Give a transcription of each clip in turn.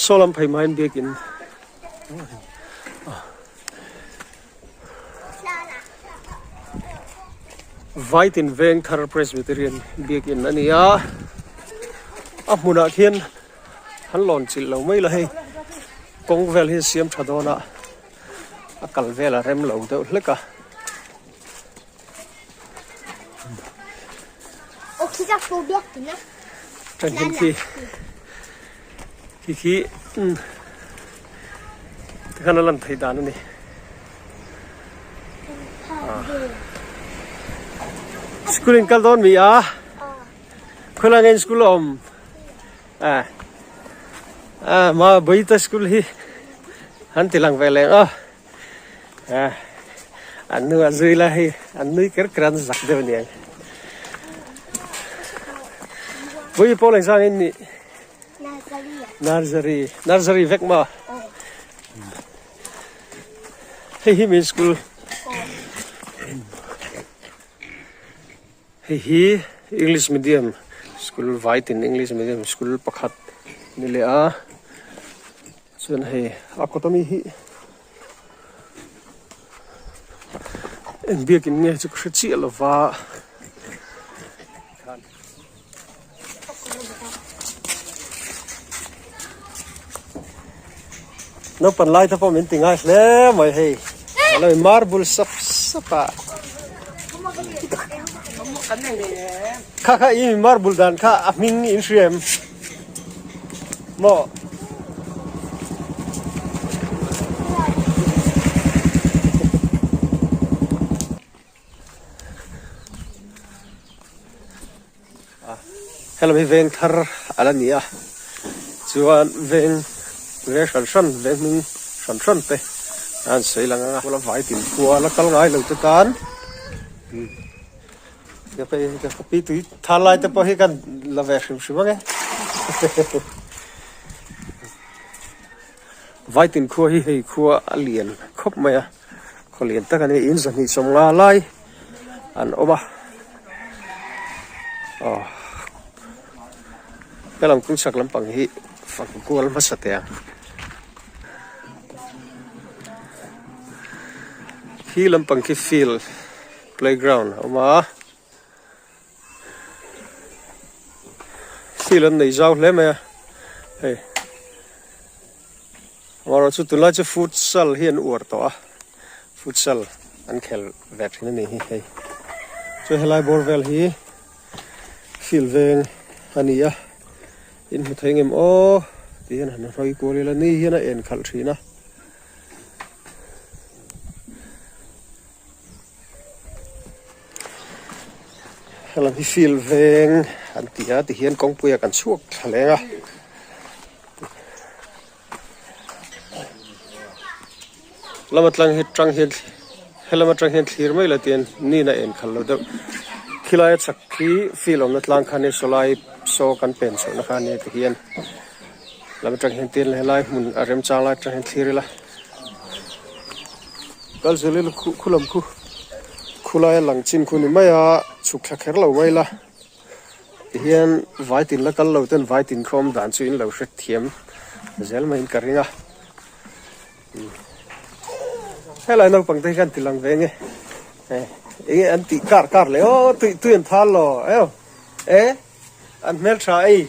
Saw lam phei hmain biakin Vaitin veng thar Presbyterian biakin a ni a, a hmunah khian han lawn chilh lo mai la hei kawng vel hi a siam tha dawn a, a kal vel a rem lo deuh hlek a. Ṭan hian khi khi khi tikhan a lan theih dan a ni. School in kal dawn mi a? Khawilai nge in school a awm? A ma Bawihte school hi an ti lang ve leng a. An nu a zui la hei an nui ker ker an zak deuh aniang. Pui pawl engzang in nih? Nursery. Nursery vek maw? Hei hi min school. Hei hi English medium school Vaitin English medium school pakhat ni leh a. Chuan hei a kawt ami hi eng biakin nge chu ka hre chiah lo va. Naupang lai te pawh min ti ngai hle mai hei a lo in marble sap sap a. Kha kha i marble dan kha a hming in hria em? Maw? Helam hi veng thar a la ni a chuan veng veng hran hran veng hming hran hran te a han sawi lang ang a la vai tin khua la kal ngai lo te tan. Ka pi tui thal lai te pawh hi kan la ve hrim hrim ang e. Vaitin khua hi hei khua a lian khawp mai a, khaw lian tak a ni, in zahnih sawmnga lai an awm a. Aw helam kawng chhak lampang hi fak kual hmasa teh ang. Khi lampang khi field. Playground a awm a, field an nei zau hle mai a, hei amaherawhchu tunlai chu futsal hi an uar tawh a, futsal an khel ve thin a ni hi hei chuan helai bawr vel hi field veng a ni a, in hmu thei ngem aw tih hian han hawi kual ila ni hian a en khalh thin a. Helam hi field veng an ti a tihian kawngpuia kan chhuak thla leng a. Lama tlang hi tang hian helam atang hian thlir mai la tihian nin a en khalh lo deuh. Khilai a chak khi field awmna tlang kha nia sawlai saw kan pen chhohna kha ania tihian lam atang hian tin helai hmun a remchang lai atang hian thlir ila. Kal zel ila khu khu lam khu khulai a lang chin khu ni mai a chhuk thla kher lo mai la tihian vai tin la kal lo ten vai tin khawm dan chu in lo hre thiam zel mai in ka ring a helai naupang te hi khan ti lang ve nge eng nge an tih kar kar leh aw tui tui an thal lo eo e. An hmel tha ei.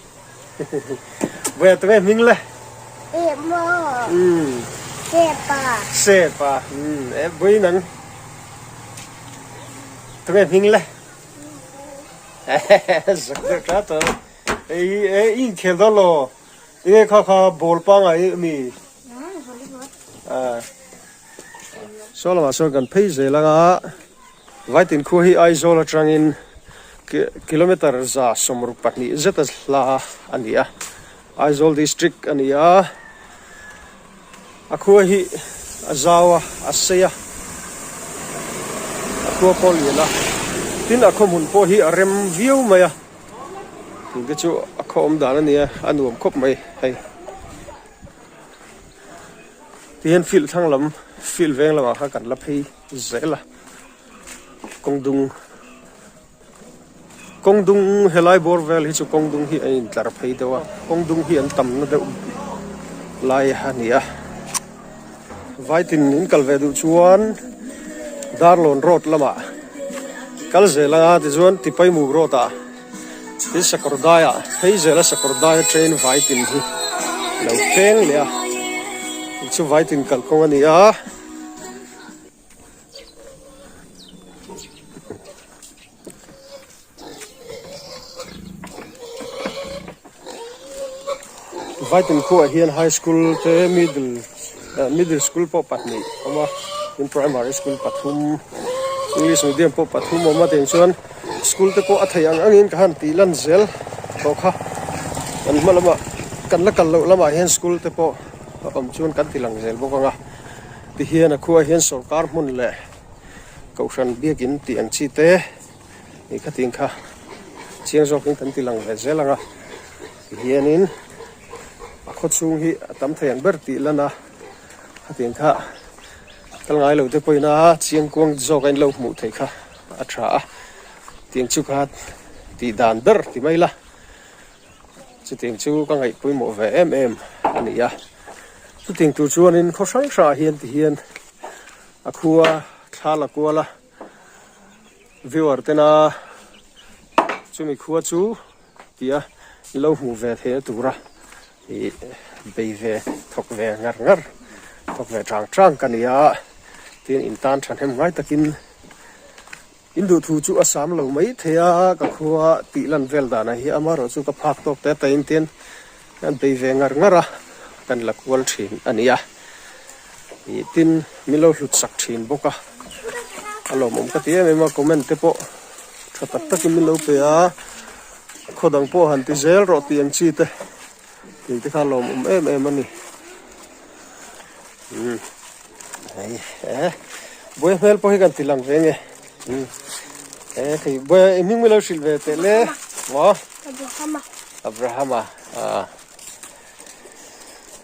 Vawi a tunge hming le? E maw. Sepa. Sepa. E bui nang. Tunge hming le? Zak deuh tha to. Ei e in khel dawn lo. Enge kha kha ball pangai mi. Ah. Saw lamah sawn kan phei zel anga. Vaitin khua hi Aizawl atangin kilometre 162 zeta hla a ni a, Aizawl district a ni a, a khua hi a zau a, a sei a, a khua pawh lian a, tin a khawhmun pawh hi a rem viau mai a, tun te chu a khaw awm dan a ni a, a nuam khawp mai hei. Tihian field thlang lam field veng lamah khan kan la phei. Zel a kawng dung kawng dung helai bawr vel hi chu kawng dung hi a intlar phei deuh a kawng dung hi an tam na deuh Lai a ni a, Vaitin in kal ve duh chuan Darlawn road lamah kal zel anga tichuan Tipaimuk road ah tin Sakawr daiah phei zela Sakawr daia train Vaitin hi lo peng leh a, chu Vaitin kalkawng a ni a. Vaitin khuaah hian high school te middle eh middle school pawh pahnih a awm a tin primary school pathum english medium pawh pathum a awm a tiang chuan school te pawh a theih ang angin ka han tih lan zel tawh kha kan hma lamah kan la kal loh lamah hian school te pawh a awm chuan kan ti lang zel bawk ang a tihian a khuaah hian sawrkar hmun leh kohhran biakin tih ang chi te. Ih khatin kha chiang zawkin kan ti lang ve zel ang a tihianin a khaw chhung hi a tam thei ang ber tih lan a khatin kha kal ngai lo te pawhin a chiang kuang zawk a in lo hmuh theih kha a tha a tiang chu kha tih dan ber ti mai la chutiang chu ka ngaih pawimawh ve em em a ni a chutiang tur chuanin khaw hrang hrangah hian tihian a khua thla la kual a. Viewer tena chumi khua chu tia lo hmuh ve theihna tura ih bei ve thawk ve ngar ngar thawk ve chang chang ka ni a tin in tan thahnem ngai takin in duhthu chu a sam lo mai thei a ka khua tih lan vel danah hi amaherawh chu ka phak tawk te tain tin kan bei ve ngar ngar a kan la kual thin a ni a ih tin min lo hlut sak thin bawk a a lawmawm ka ti em em a comment te pawh tha tak takin min lo pe a khaw dang pawh han ti zel rawh tih ang chi te tih te kha a lawmawm em em a ni umm hei eh buai hmel pawh hi kan ti lang ve nge umm eh hei buai i hming min lo hrilh ve teh le maw. Abrahama ah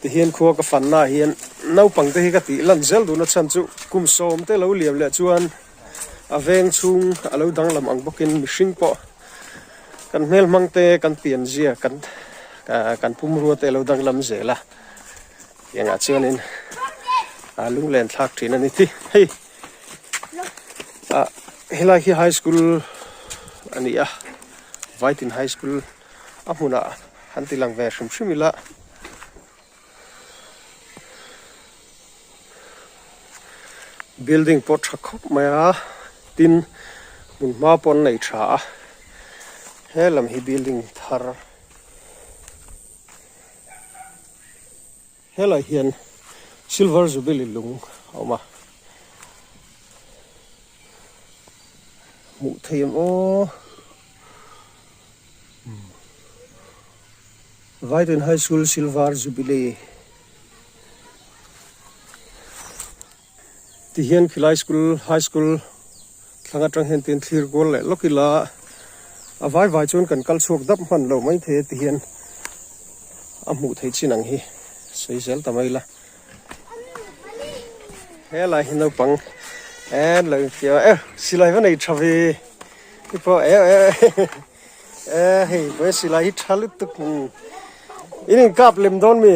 tihian khua ka fanna ah hian naupang te hi ka tih lan zel duhna chhan chu kum sawm te lo liam leh chuan a veng chhung a lo danglam ang bawkin mihring pawh kan hmel hmang te kan pian zia kan kan pumrua te a lo danglam zel a tiangah chuanin a lunglen thlak thin a ni ti hei ah helai hi high school a ni a Vaitin high school a hmunah an ti lang ve hrim hrim ila building pawh tha khawp mai a tin hmun hma pawh an nei tha a he lam hi building thar helai hian silver jubilee lung a awm a hmuh theih em aw. Vaireng High School Silver Jubilee ti hian khilai school high school thlang atang hian tin thlir kual leh lawk ila a vai vai chuan kan kal chhuak dap hman loh mai thei a ti hian a hmuh theih chin ang hi sawi zel ta mai ila helai hi naupang en lo infiam a eh silai va nei tha ve. Hi pawh eh eh eh hei vawi silai hi tha lutuk in in kap lem dawn mi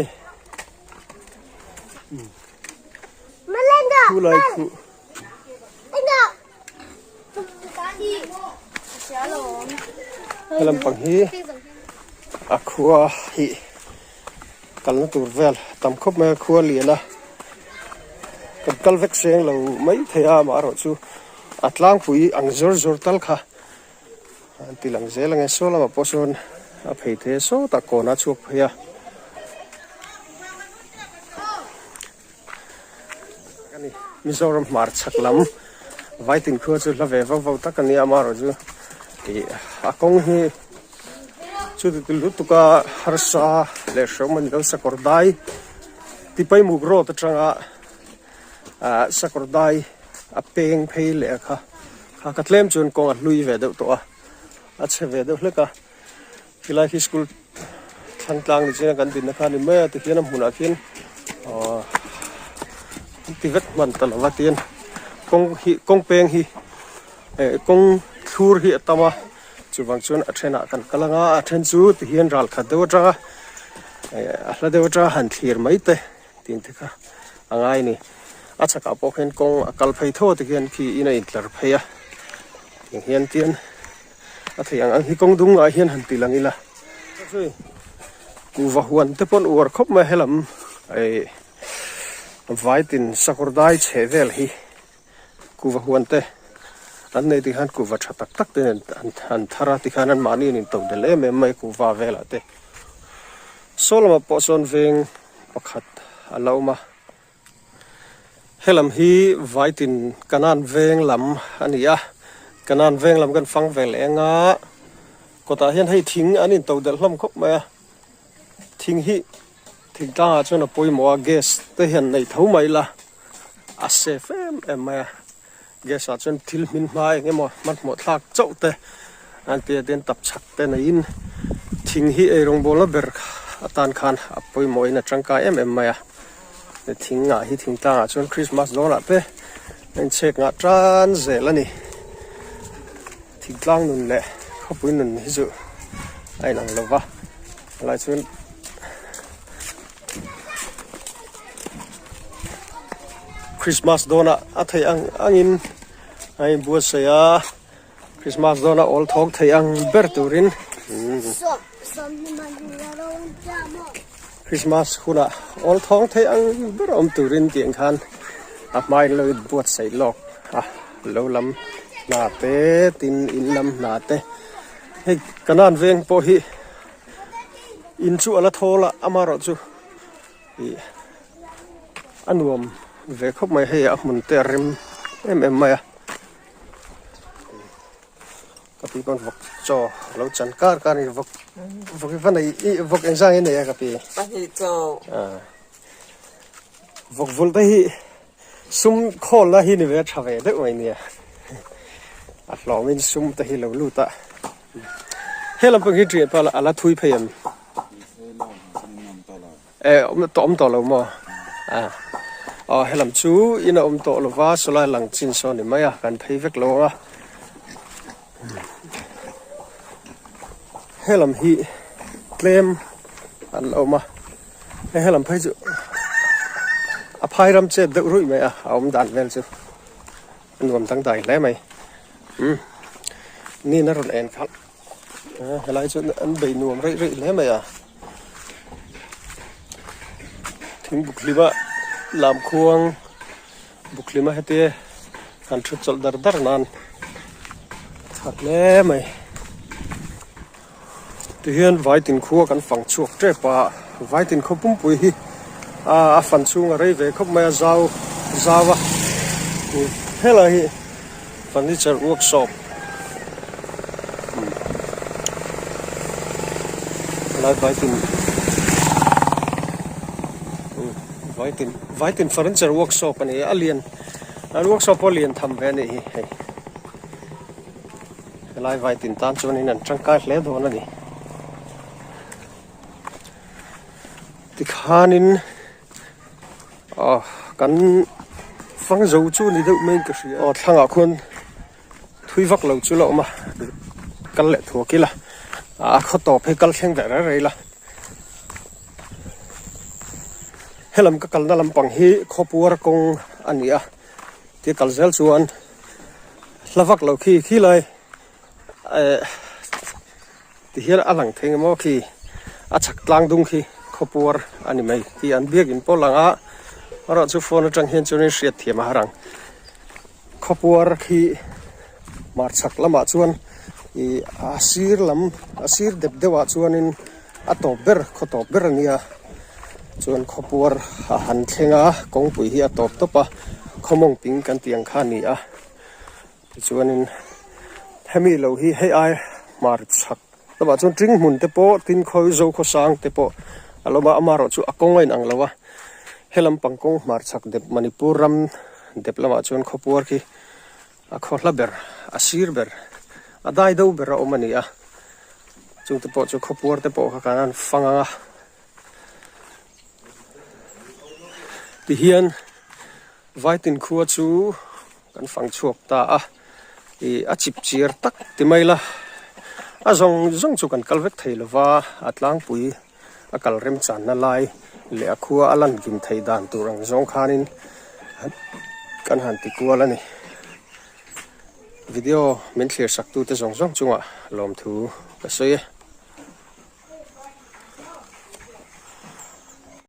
khu lai khu helam pang hi a khua hi kalna tur vel tam khawp mai a khua lian a kan kal vek seng lo mai thei a amaherawhchu A tlangpui ang zawr zawr tal kha an ti lang zel ang e saw lamah pawh sawn a phei thei a sawtah kawn a chhuak phei a ani Mizoram hmar chhak lam Vaitin khua chu hla ve vau vau tak a nia amaherawh chu ih a kawng hi chuti ti lutuk a harsa leh hrehawm a ni lo sakawr dai Tipaimuk road atanga ah sakawr dai a peng phei leh a kha kha ka tlem chuan kawng a hlui ve deuh tawh a a chhe ve deuh hlek a khilai khi school thlang tlang ni chian a kan dinna kha a ni mai a tihian a hmunah khian ahh an ti vek hman ta lo va tihian kawng hi kawng peng hi eh kawng thlur hi a tam a chuvang chuan a thenah kan kal ang a a then chu tihian ral khat deuh atanga. A hla deuh atanga han thlir mai te tih te kha a ngai a ni. A chhakah pawh khian kawng a kal phei tho te khian khi in a intlar phei a tiang hian tian a theih ang ang hi kawng dung ah hian han ti lang ila. Kuhva huan te pawn uar khawp mai a helam ih vaitin sakawr dai chhe vel hi kuhva huan te an nei tikhan kuhva tha tak tak te nen an thar a tikhan an mahni an into del em em mai kuhva velah te saw lamah pawh sawn veng pakhat a la awm a helam hi vaitin kanan veng lam a ni a kanan veng lam kan fang ve leh anga kawtah hian hei thing an into delh hlawm khawp mai a thing hi thingtlangah chuan a pawimawh a gas te hian nei tho mai ila. a safe em em mai a gas ah chuan thil hmin hma eng emaw hmanhmawh thlak chauh te an tia tin tap chhak te neiin thing hi eirawng bawlna ber atan khan a pawimawh in a tangkai em em mai a thing ah hi thingtlang ah chuan christmas dawnah te a inchhek ngah tan zel a ni thingtlang nun leh khawpui nun hi chu a inang lo va helai chuan. Christmas dawnah a theih ang angin a inbuatsaih a Christmas dawnah awl thawk theih ang ber turin Christmas hunah awl thawng theih ang ber awm turin tih ang khan a hmain lo inbuatsaih lawk a lo lam hna te tin in lam hna te hei kanan veng pawh hi. In chu a la thawl a amaherawh chu ih a nuam ve khawp mai hei a hmun te a rem em em mai a ka pi pawn vawk chaw a lo chan kar kar a ni vawk vawk hi va nei ih vawk engzah nge nei a ka pi pahnih chaw ah vawk vulh te hi sum khawl na hi ni ve a tha ve deuh mai nia a hlawmin sum te hi lo lut a. He lam pang hi ṭiah pah a la thui phei em? E awm tawh awm tawh lo maw? A aw he lam chu in a awm tawh lo va sawlai lang chin saw ni mai a kan phei vek lo ang a. He lam hi tlem an la awm a hei he lam phei chu a phai ram chet deuh ruih mai a a awm dan vel chu a nuam dangdai hle mai. Umm nin a rawn en khalh a helai chuan an bei nuam reih reih hle mai a thing buk hlima lam khuang buk hlima heti han thut chawlh dar dar nan tha hle mai tihian vaitin khua kan fang chhuak tep a vaitin khaw pumpui hi a fan chhung a rei ve khawp mai a zau zau a helai hi furniture workshop helai vaitin vaitin vaitin furniture workshop a ni a lian an workshop pawh a lian tham ve a nih hi hei. Helai vai tin tan chuanin an tangkai hle dawn a ni. Tikhanin aw kan fang zo chu ni deuh maiin ka hria. Aw thlangah khuan thui vak lo chu la awm a, kal leh thuak ila a khaw tawp hi kal thleng ve rei rei la. Helam ka kalna lampang hi khawpuar kawng a ni a, tia kal zel chuan. Hla vak lo khi khi lai eh ti hian a lang thei emaw khi a chhak tlang dung khi khawpuar a ni mai khi an biakin pawh lang a erawh chu phone atang hian chuanin hriat thiam a har ang khawpuar khi hmar chhak lamah chuan ih a sir lam a sir dep deuh ah chuanin a tawp ber khaw tawp ber a nia chuan khawpuar a han thleng a kawngpui hi a tawp tawp a khawmawng ping kan tih ang kha a ni a tichuanin hemi lo hi hei ai hmar chhak lamah chuan ṭing hmun te pawh tin khawi zo khawsang te pawh a lo awm a amaherawh chu a kawng a inang lo a helam pang kawng hmar chhak dep Manipur ram dep lamah chuan khawpuar khi A khaw hla ber, a sir ber, a dai do ber a awm a ni a, chungte pawh chu khawpuar te pawh kha kan han fang ang a, tihian Vaitin khua chu kan fang chhuak ta a, ih a chip chiar tak ti mai la, a zawng zawng chu kan kal vek thei lo va, a tlangpui. A kal remchanna lai leh a khua a lan kim theih dan tur ang zawng khanin kan han ti kual a ni. Video min thlir sak tute zawng zawng chungah lawmthu ka sawi e.